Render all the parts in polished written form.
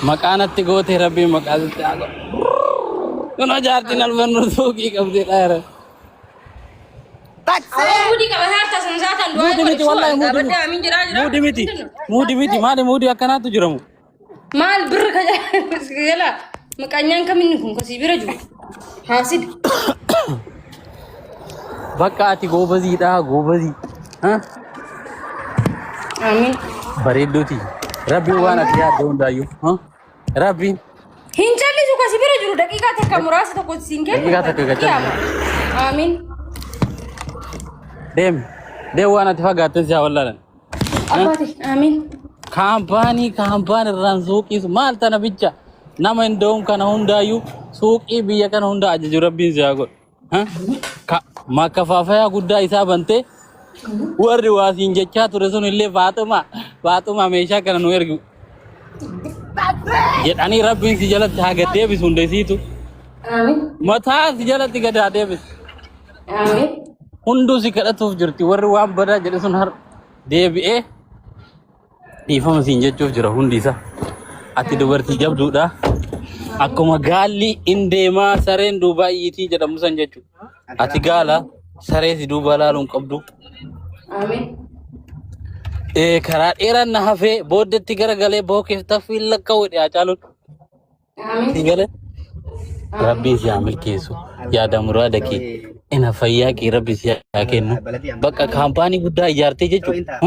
Maqaa natti goote rabbiin maqaa sitti haa godhu. Kunoo jaartiin albannu suuqii qabdee dhaara. Aboo muudii qabataa harka sun saataan du'aa Muudi miti wallahi muudi miti. Dhaabadde amiin jedhaa jira. Muudi miti. Muudi miti maali muudi akkanaatu jiramu. Maal birra ka jala maqanyaan kaminni kun kasii bira jiru. Haasid. Bakka ati goobaziidha goobazii. Ha? Amiin. Bareedduuti. Rabbiin waan ati yaadde hundaayyuu. Ha? Rabbiin Hin callisu kasi bira jiru daqiiqaa takka muraasa tokko siin kennu. Daqiiqaa takka gad Qiyaama. Amiin. deemi. Deem waan ati fagaatte si haa wallaalan. Abbaati. Amiin. Kaampaanii kaampaan irraan suuqii maal tana bicha nama hin da'uun kana hundaayyuu suuqii biyya kana hunda ajaju rabbiin si haa godhu. Ha? Makafaafayaa guddaa isaa bantee warri waa siin jechaa ture sun illee Faaxumaa Faaxumaa meeshaa kana nu ergi jedhanii rabbiin si jalatti haa gad deebisu hunda isiitu. Amiin. Mataa si jalatti gad haa deebisu. Amiin. Hunduu si kadhatuuf jirti warri waan badaa jedhe sun har deebi'ee Dhiifama siin jechuuf jira hundi isaa. Ati dubartii jabduudha. Akkuma gaalli in deemaa sareen duubaa iyyitii jedhamu san jechuudha. Ati gaala saree si duuba laaluu hin qabdu. Amiin. Karaa dheeraan na hafee booddeetti garagalee bookeef taffiin lakkaa'u jedhe Haacaaluun. Si galee? Rabbiin si haa milkeessu. Yaada muraada kee. Ina fayyaa kee rabbi si haa kennu. Bakka kaampaanii guddaa ijaartee jechuudha.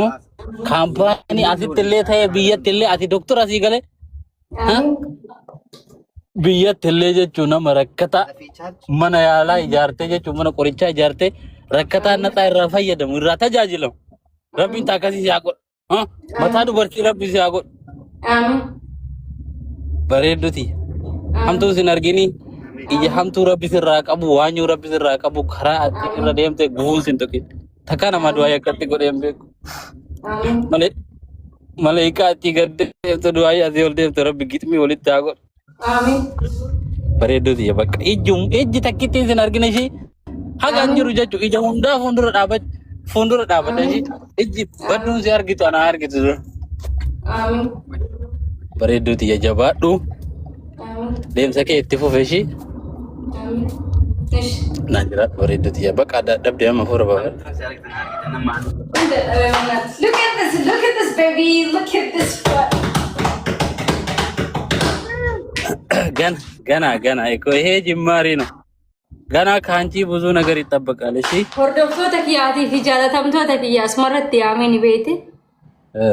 Kaampaanii asitti illee ta'e biyyatti illee ati doktora sii galee. Biyyatti illee jechuun nama rakkataa mana yaalaa ijaartee jechuun mana qorichaa ijaartee rakkataa naxaa irraa fayyadamu irraa tajaajilamu. Rabbiin taakasii si haa godhu. Ha? Mataa dubartii rabbi si haa godhu. Amiin. Bareedduti. Hamtuun sin argini. Ija hamtuu rabbi sirraa qabu, waanyuu rabbi sirraa qabu, karaa ati irra deemte gufuun sin tuqin. Takka nama du'aa yakkatti godhee hin beeku. Amiin. Malee maleekaa achii gad deemte du'aa asii ol deemte rabbi gixmii walitti haa godhu. Amiin. Bareedduu tiyya bakka ijjum ijji takkittiin sin argina ishii haga hin jiru jechuun ija hundaa fuuldura dhaabat fuuldura dhaabata ishii ijji badduun si argitu anaa argitu dura. Amiin. Bareedduu tiyya jabaadhu Amiin. deemsa kee itti fufe ishii Amiin. Ish. naan jiraadhu bareedduu tiyya bakka adda dhabdee amma fuura baafadhu. Look at this, look at this baby, look at this one. ገና ገና ገና እኮ ይሄ ጅማሬ ነው። ገና ከአንቺ ብዙ ነገር ይጠበቃል። እሺ Hordoftoota kiyyaatii fi jaalatamtoota kiyya asumarratti yaamee ni beekte. እ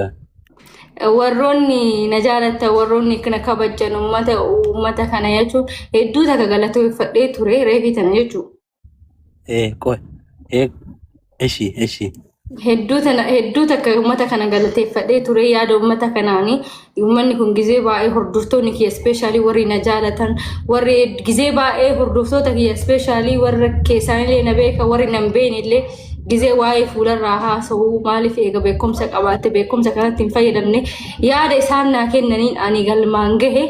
Warroonni na jaalattan warroonni na kabajan uummata kana jechuun hedduu takka galateeffadhee ture reefii tana jechuudha. ቆይ እ እሺ እሺ Hedduu tana hedduu takka uummata kana galateeffadhee ture yaada uummata kanaani uummanni kun gizee baay'ee hordoftoonni kiyya especially warri na jaalatan warri gizee baay'ee hordoftoota kiyya especially warra keessaanillee na beeka warri na hin beekne illee gizee waa'ee fuularraa haasa'uu maaliif eega beekumsa qabaatte beekumsa kanatti hin fayyadamne yaada isaan naa kennaniin ani galmaan gahe.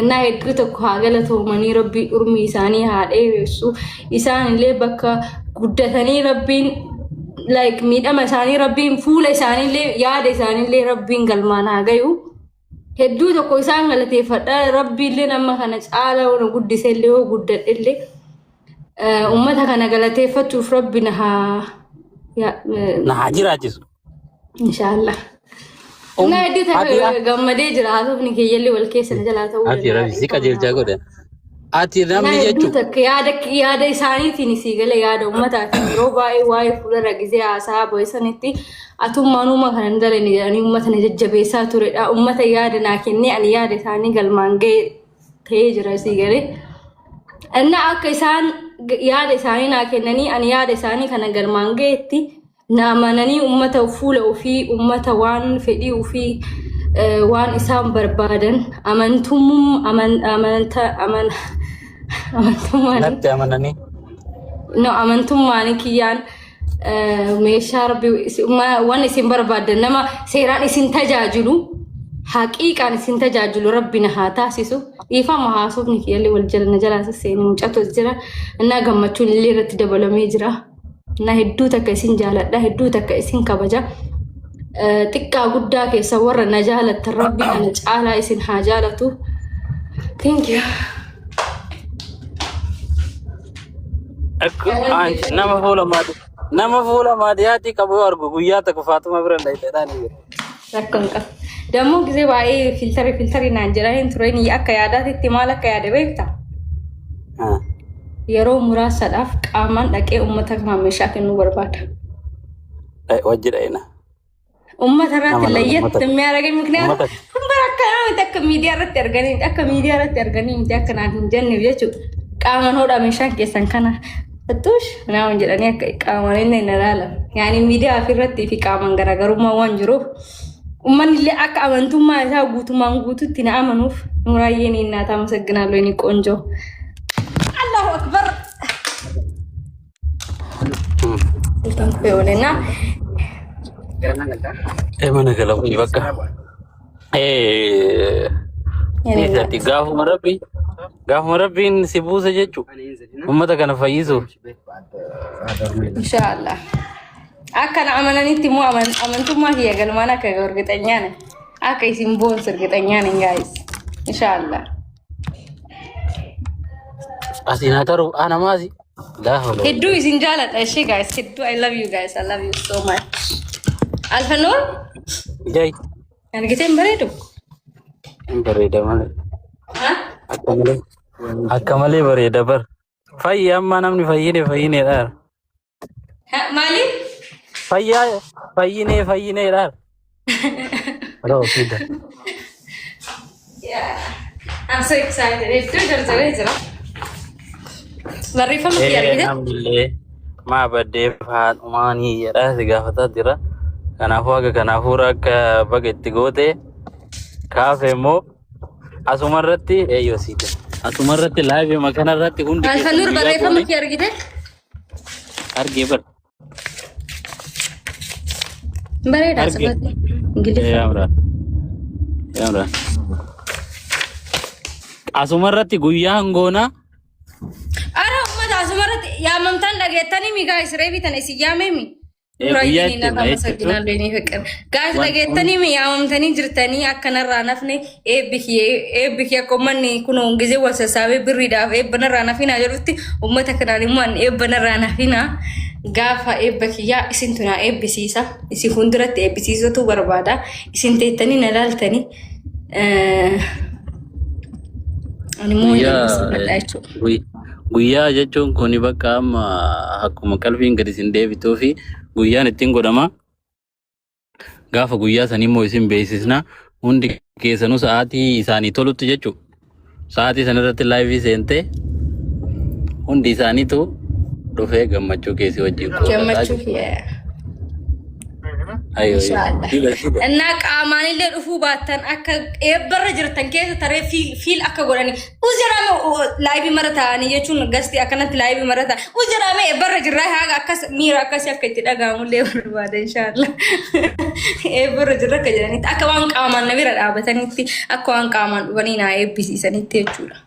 Innaa hedduu tokko haa galatoomanii rabbii urmii isaanii haa dheeressu. Isaan illee bakka guddatanii rabbiin like miidhama isaanii rabbiin fuula isaaniillee yaada isaaniillee rabbiin galmaan haa gayu. Hedduu tokko isaan galateeffadha. Rabbiillee nama kana caala na guddise illee yoo guddadhe illee uummata kana galateeffachuuf rabbi na haa na haa jiraachisu. Inshaallah. Na hedduu takka gammadee jira haasofni kiyyallee wal keessa na jalaa ta'uu Ati rabbi si qajeelchaa godhe. Ati Na namni hedduu jechuun takka yaada isaaniitiin sii galee yaada uummataatiin yeroo baay'ee waa'ee fuuldura gizee haasaa bo'isanitti atummaanuma kana hin dalane jedhanii uummata na jajjabeessaa turedha. Uummata yaada naa kennee ani yaada isaanii galmaan ga'e ta'ee jira sii galee. Inna akka isaan yaada isaanii naa kennanii ani yaada isaanii kana galmaan ga'etti na amananii ummata fuula ofii ummata waan fedhii ofii waan isaan barbaadan amantumum aman amanta aman amantummaan natti amananii no amantummaan kiyyaan meeshaa rabbi waan isin barbaadan nama seeraan isin tajaajilu haqiiqaan isin tajaajilu rabbi na haa taasisu dhiifama haasofni kiyyallee wal jala na jalaa sasseeni mucatu as jira innaa gammachuun illee irratti dabalamee jira. Na hedduu takka isin jaaladha, hedduu takka isin kabaja. Xiqqaa guddaa keessa warra na jaalattan Rabbi kana caalaa isin haa jaalatu. Thank you. Akka nama fuula maadii nama fuula maadiyaatii qabu yoo argu guyyaa tokko Faatuma bira hin dhayxeedhaan hin jiru. Rakkoon qabu. Dammoo gisee baay'ee filtarii filtarii naan jedhaa hin tureen akka yaadaatitti maal akka yaade beekta? Yeroo muraasadhaaf qaamaan dhaqee uummata kanaan meeshaa kennuu barbaada. Wajji dha'ina. Uummata irratti Nama lama layyatti uummata የሚያደርገኝ ምክንያት uummata kun bara akkanaa miti akka miidiyaa irratti arganii miti akka miidiyaa irratti arganii miti akka naan hin jenneef jechuudha. Qaamaan hodhaa meeshaan keessan kana fattuush naamun jedhanii akka qaamaan inni hin ilaalan. Yaani miidiyaa ofirratti fi qaamaan garaagarummaa waan jiruuf uummanni illee akka amantummaa isaa guutumaan guututti na amanuuf Nuraayyeen እናት አመሰግናለሁ የኔ ቆንጆ። አላሁ አክበር Ilkaan kufee oolennaa. Mana gala kun bakka. የኔ እናት Isatti gaafuma rabbiin si buuse jechuudha. Uummata kana fayyisuuf. Inshaallah. Akka na amananitti immoo amantummaa kiyya galmaan akka gahu እርግጠኛ ነኝ። Akka isin boonsu እርግጠኛ ነኝ guys. Inshaallah. Asiin haa taru ana maasi. Laa hawla wala Hedduu isin jaaladha ishee guys. Hedduu I love you guys. I love you so much. Alfanoor Jai. argitee hin bareedu? Hin bareeda malee. Ha? Akka malee. Akka malee bareeda bar. Fayyi amma namni fayyine fayyineedha. Ha, maali? Fayyaa fayyinee fayyineedha. Aloo fida. Yeah. I'm so excited. Hedduu jarjaree jira. Barreeffama kiyya argitee? Namnillee maa baddeef haadhumaanii jedhaa si gaafataa jira. Kanaafuu akka kanaafuu akka baga itti goote kaafe immoo asuma irratti eeyyoo siite. Asuma irratti live kana irratti hundi keessan Alfanuur guyyaa barreeffama goone kiyya argitee? Argee bar. Bareeda Argee. asirratti. Ingiliffa. Yaamraan. Yaamraan. Asuma irratti guyyaa hangoonaa Ara uummata asumarratti yaamamtaan dhageettanii mi guys reebii tana isin yaamee mi? Guyyaa Nuraayyeen itti እናት himna jechuun አመሰግናለሁ የኔ ፍቅር guys dhageettanii mi yaamamtanii jirtanii akkanarraa nafne eebbi kiyya eebbi kiyya akka uummanni kun gisee wal sassaabee birriidhaaf eebba narraa nafinaa jedhutti uummata kanaan immoo ani eebba narraa nafinaa gaafa eebba kiyyaa isintu naa eebbisiisa isin fuulduratti eebbisiisatu barbaada isin teettanii na laaltanii ani immoo hin guyyaa eebbisiifadha jechuudha. Guyyaa jechuun kuni bakka amma akkuma qalbiin gadi isin deebituu fi guyyaan ittiin godhama. Gaafa guyyaa sanii immoo isin beeksisna. Hundi keessanuu sa'aatii isaanii tolutti jechuudha. Sa'aatii sana irratti live seentee hundi isaaniitu dhufee gammachuu keessi wajjin qoodataa Gammachuu jechuudha. kiyya. Ayyoo Inshaallah. diba diba. Innaa qaamaanillee dhufuu baattan akka eebbarra jirtan keessa taree feel akka godhani. Us jedhame live mara ta'anii jechuun gastii akkanatti live mara ta'a. Us jedhame eebbarra jirraa haga akkas miira akkasii akka itti dhaga'amullee barbaada inshaallah. Eebbarra jirra akka jedhanitti akka waan qaamaan na bira dhaabatanitti akka waan qaamaan dhufanii naa eebbisiisanitti jechuudha.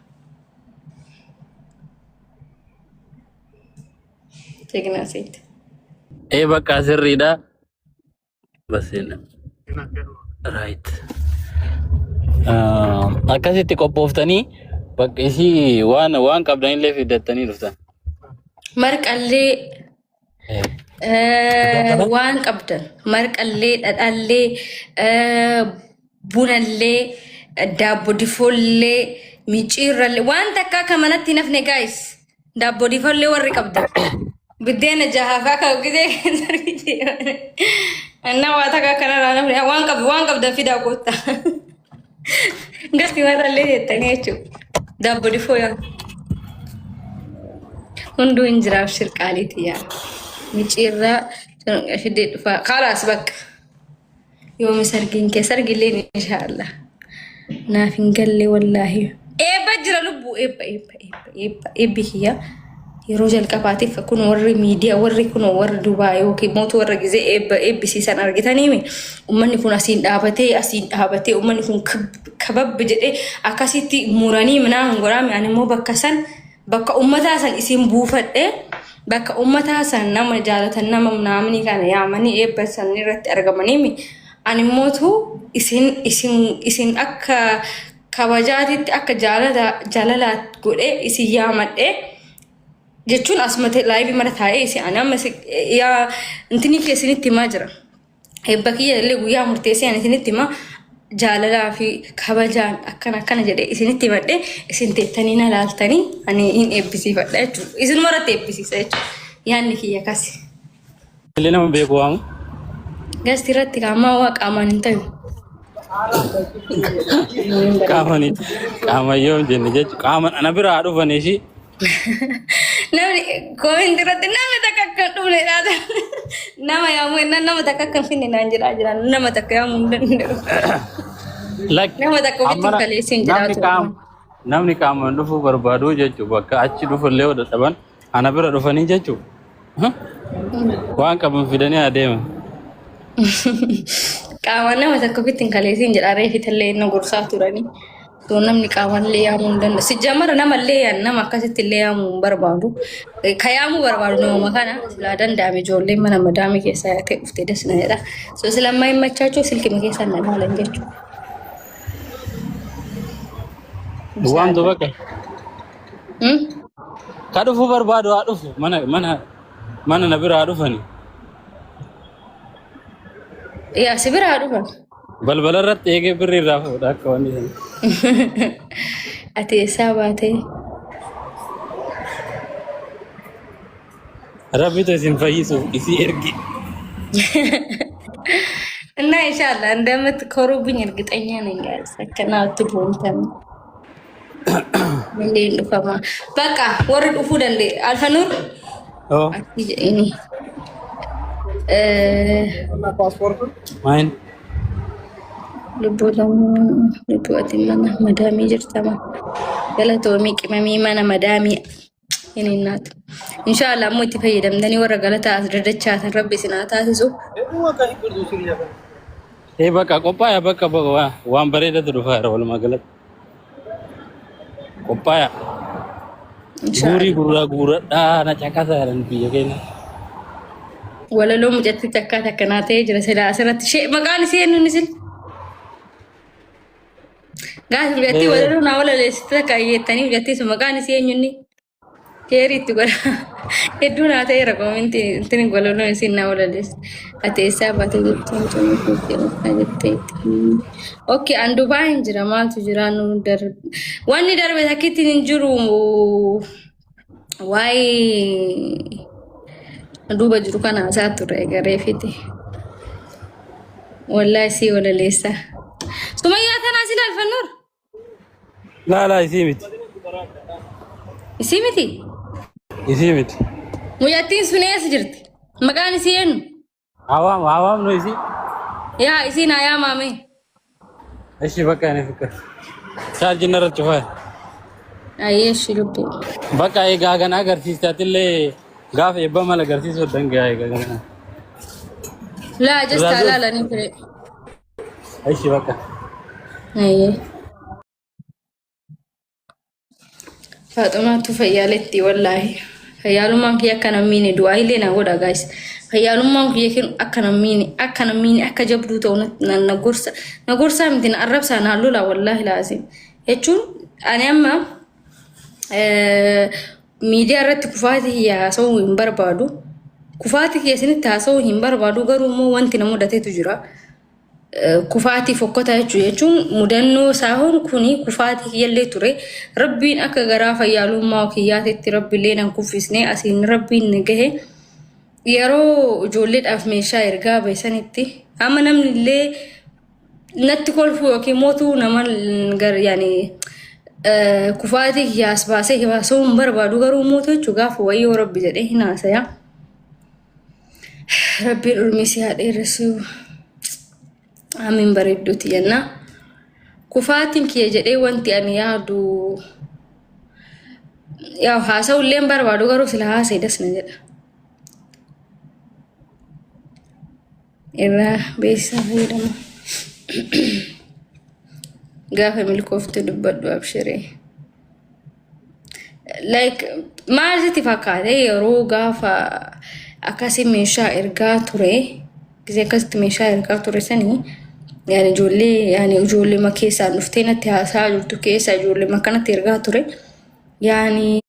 Teeknaa seeti. Ee bakka sirriidha. Basin. Right. Akkasitti qophooftanii bakka isii waan waan qabdanillee fidattanii dhuftan. Marqallee waan qabdan marqallee dhadhallee bunallee daabboo difoollee micciirrallee waan takka akka manatti hin hafne guys daabboo difoollee warri qabdan biddeena jahaaf akka gisee innaa waa takka akkanarraa nafne waan qabdu waan qabdan fidaa koottaa gasti marallee jettanii jechuudha daabboo difoo yaa hunduu hin jiraaf shirqaaliiti yaa micciirraa fidee dhufaa خلاص bakka yoomi sargiin kee sargilleen inshaallah naaf hin galle wallaahi eebba jira lubbuu eebba eebba eebba eebba eebbi kiyya yeroo jalqabaatiif kun warri miidiyaa warri kun warri Dubaay yookiin mootu warra gizee eebba eebbisiisan argitaniimi ummanni kun asiin dhaabatee ummanni kun kababbi jedhee akkasitti muranii minaan godhaame ani immoo bakka san bakka ummataa san isin buufadhee Bakka uummataa san nama jaalatan nama naamni kana yaamanii eebba san irratti argamanii ani immootu isin isin isin akka kabajaatitti akka jaalala jaalalaatti godhee isin yaamadhee jechuun asumatti live mara taa'ee isin ani amma yaa intinii keessanitti himaa jira. Eebba kiyya illee guyyaa murteessee ani isinitti hima jaalalaa fi kabajaan akkana akkana jedhee isinitti himadhee isin teettanii na laaltanii ani hin eebbisiifadha jechuudha. Isinuma irratti eebbisiisa jechuudha. Yaadni kiyya kasi. Illee nama beeku waamu. Gasti irratti qaamaa waa qaamaan hin ta'u. Qaamani qaama yoo jenne jechuudha. Qaama ana biraa dhufanii shi Namni comment irratti namni takka akka hin dhufne dhaata. Nama yaamuu jennaan nama takka akka hin finne naan jedhaa jira. Nama takka yaamuu hin danda'u. Lakki Nama takka ofitti hin ammana kaleessin jedhaa namni ture. qaama namni qaamaan dhufuu barbaadu jechuudha. Bakka achi dhufullee yoo dadhaban ana bira dhufanii jechuudha. Waan qaban fidanii adeeman. Qaamaan nama takka ofitti hin kaleessin jedha reefitallee inni gorsaa turanii. So namni qaamallee yaamuu hin danda'u. Sijjamara namallee yaan nama akkasitti illee yaamuu hin barbaadu. Ka yaamuu barbaadu namuma kana silaa danda'ame ijoolleen mana madaamii keessaa yaatee dhufte dasna jedha. So sila ammaa hin machaachuu silkima keessaa na ilaalan jechuudha. Waamtu bakka. Hmm? Ka dhufuu barbaadu haa dhufu. Mana mana mana na bira haa dhufani. Yaa si bira haa dhufan. Balbala irratti eegee birri irraa fuudha akka wanni sana. Ati eessaa baatee? Rabbitu isin fayyisuuf isii ergi. እና ኢንሻአላህ እንደምትኮሩብኝ እርግጠኛ ነኝ። Guys akkanatti boontan malee hin dhufama. Bakka warri dhufuu danda'e Alfanuur Oh, akki jedhini. maayin Lubbuu lamuu lubbuu ati mana madaamii jirtama. Galatoomii qimamii mana madaamii hin hinnaatu. Inshaallah ammoo itti fayyadamtanii warra galataa as dadachaatan rabbi isin haa taasisu. Ee bakka qophaa'aa bakka bakka waan bareedatu dhufaa jira walumaa galatti. Qophaa'aa. Guurii Inshaallah. gurraa guuradhaa na caqasaa jedhan biyya keenya. Walaloo mucattii takkaa takkanaa ta'ee jira silaa asirratti ishee maqaan isii eenyuun isin? Gaafa mucattii walaloo naa walaleessite takka jettanii mucattii sun maqaan isii eenyuun sheerii itti godha. Hedduu naa ta'eera comment ittiin walaloo isiin naa walaleessite. Ati eessaa baatee jirtu mucaan jettee itti. Okay, an Dubaay hin jira maaltu jira nu darbe. Wanni darbe takkittiin hin jiru waa'ee duuba jiru kana haasaa turre garee fite. Wallahi sii walaleessa. Sumayyaa tanaa si ilaalfannuur? Laa laa isii miti. Isii miti? Isii miti. Mucattiin sun eessa jirti? Maqaan isii eenyu? Hawaam hawaamnu isii. Yaa isii naa yaamaame. Ishi bakka inni fikir. Chaarjii narra cufaa. Ayyee ishi lubbuu. Bakka egaa kana agarsiistaatillee gaafa eebba mala agarsiisuu danda'a egaa kana. Laa just Raazuu. alaalanii ture. Ishi bakka. Ayyee. Faaxumaatu fayyaaletti wallaahi. Fayyaalummaan kiyya akka nammiine du'aa illee na godha guys. Fayyaalummaan kiyya kun akka nammiine akka nammiine akka jabduu ta'u na na gorsa na gorsaa miti na arrabsaa na lola wallaahi laazim. Jechuun ani amma miidiyaa irratti kufaatii kiyya haasa'uu hin barbaadu. Kufaatii kiyya isinitti haasa'uu hin barbaadu garuu immoo wanti na mudatetu jira. Kufaatii fokkotaa jechuun jechuun mudannoo saahuun kuni kufaatii kiyyallee ture. Rabbiin akka garaa fayyaalummaa kiyyaatitti rabbiillee nan kuffisne asiin rabbiin na gahe. Yeroo ijoolleedhaaf meeshaa ergaa baysanitti amma namni illee natti kolfuu yookiin mootuu nama gar yaani kufaatii kiyyaas baasee baasuu hin barbaadu garuu mootuu jechuun gaafa wayyoo rabbi jedhee hin haasaya. Rabbiin urmii si haa dheeressu. Amiin bareedduuti jenna. Kufaatiin kiyya jedhee wanti ani yaadu yaa haasa'u illee hin barbaadu garuu sila haasa'e das na jedha. Irraa beeksisaa fayyadama. Gaafa milkoofte dubbadhu abshiree. Like, maal sitti fakkaate yeroo gaafa akkasii meeshaa ergaa ture, gisee akkasitti meeshaa ergaa ture sanii, yaani ijoollee, yaani ijoollee keessaan dhuftee natti haasaa jirtu keessa ijoollee akkanatti ergaa ture, yaani